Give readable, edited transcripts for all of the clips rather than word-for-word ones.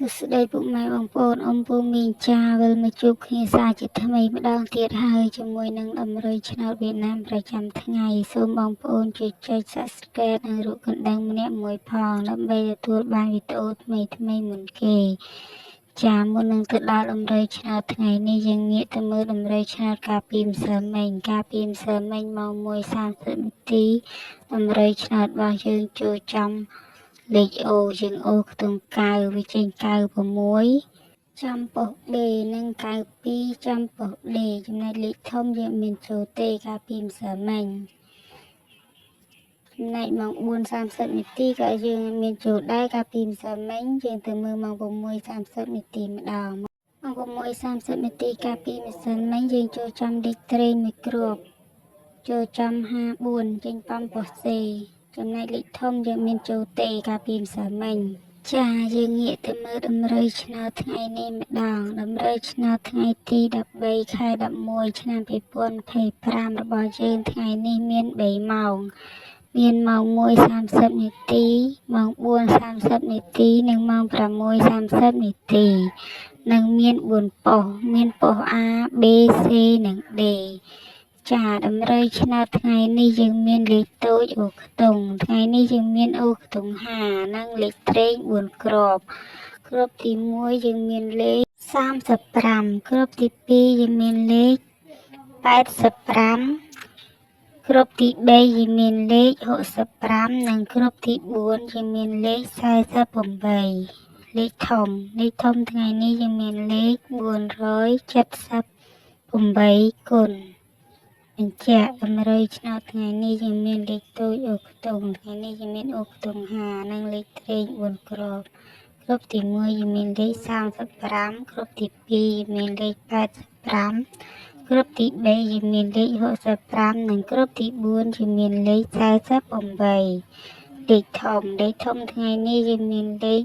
សួស្តីពុកម៉ែបងប្អូនអ៊ំពូមីងចាវិលមកជួបគ្នាសាជាថ្មីម្ដងទៀតហើយជាមួយនឹងតម្រុយឆ្នោតវៀតណាមប្រចាំថ្ងៃសូមបងប្អូនជួយចុច Subscribe និងរូបកណ្ដឹងម្នាក់មួយផងដើម្បីទទួលបានវីដេអូថ្មីៗមុនគេចាមុននឹងទៅដល់តម្រុយឆ្នោតថ្ងៃនេះយើងងាកទៅមើលតម្រុយឆ្នោតកាលពីម្សិលមិញកាលពីម្សិលមិញម៉ោង1:30នាទីតម្រុយឆ្នោតរបស់យើងចូលចំលេខអូយើងអូខ្ទង់9វាចេញ96ចំប៉ុស្ D និង92ចំប៉ុស្ D ចំណែកលេខធំយើងមានចូលទេកាលពីម្សិលមិញចំណែកម៉ោង4:30នាទីក៏យើងមានចូលដែរកាលពីម្សិលមិញយើងទៅមើលម៉ោង6:30នាទីម្ដងម៉ោង6:30នាទីកាលពីម្សិលមិញយើងចូលចំលេខត្រេងមួយគ្រាប់ចូលចំ54ចេញប៉ំប៉ុស្ C ចំណែកលេខធំយើងមានចូលទេកាលពីម្សិលមិញចាយើងងាកទៅមើលតម្រុយឆ្នោតថ្ងៃនេះម្ដងតម្រុយឆ្នោតថ្ងៃទី13ខែ11ឆ្នាំ2025របស់យើងថ្ងៃនេះមាន3ម៉ោងមានម៉ោង1:30នាទីម៉ោង4:30នាទីនិងម៉ោង6:30នាទីនិងមាន4ប៉ុស្តិ៍មានប៉ុស្តិ៍ A B C និង D ចាតម្រុយឆ្នោតថ្ងៃនេះយើងមានលេខតូចអូខ្ទង់ថ្ងៃនេះយើងមានអូខ្ទង់5និងលេខត្រេង4គ្រាប់គ្រាប់ទី1យើងមានលេខ35គ្រាប់ទី2យើងមានលេខ85គ្រាប់ទី3យើងមានលេខ65និងគ្រាប់ទី4យើងមានលេខ48លេខធំលេខធំថ្ងៃនេះយើងមានលេខ478គុណបញ្ជាក់តម្រុយឆ្នោតថ្ងៃនេះយើងមានលេខតូចអូខ្ទង់ថ្ងៃនេះយើងមានអូខ្ទង់5និងលេខត្រេង4គ្រាប់គ្រាប់ទី1យើងមានលេខ35គ្រាប់ទី2យើងមានលេខ85គ្រាប់ទី3យើងមានលេខ65និងគ្រាប់ទី4យើងមានលេខ48លេខធំលេខធំថ្ងៃនេះយើងមានលេខ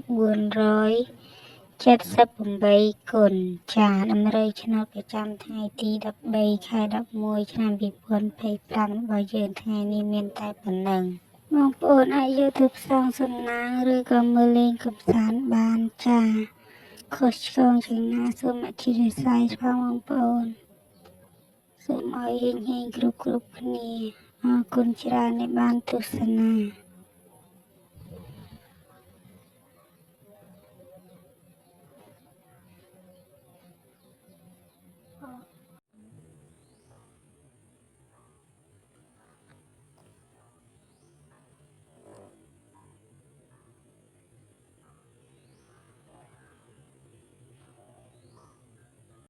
478គុណចាតម្រុយឆ្នោតប្រចាំថ្ងៃទី13ខែ11ឆ្នាំ2025របស់យើងថ្ងៃនេះមានតែប៉ុណ្ណឹងបងប្អូនអាចយកទៅផ្សងសំណាងឬក៏មើលលេងកម្សាន្តបានចាខុសឆ្គងជាងណាសូមអធិស្ឋានផងបងប្អូនសូមឲ្យហេងហេងគ្រប់គ្រប់គ្នាអរគុណច្រើនដែលបានទស្សនា។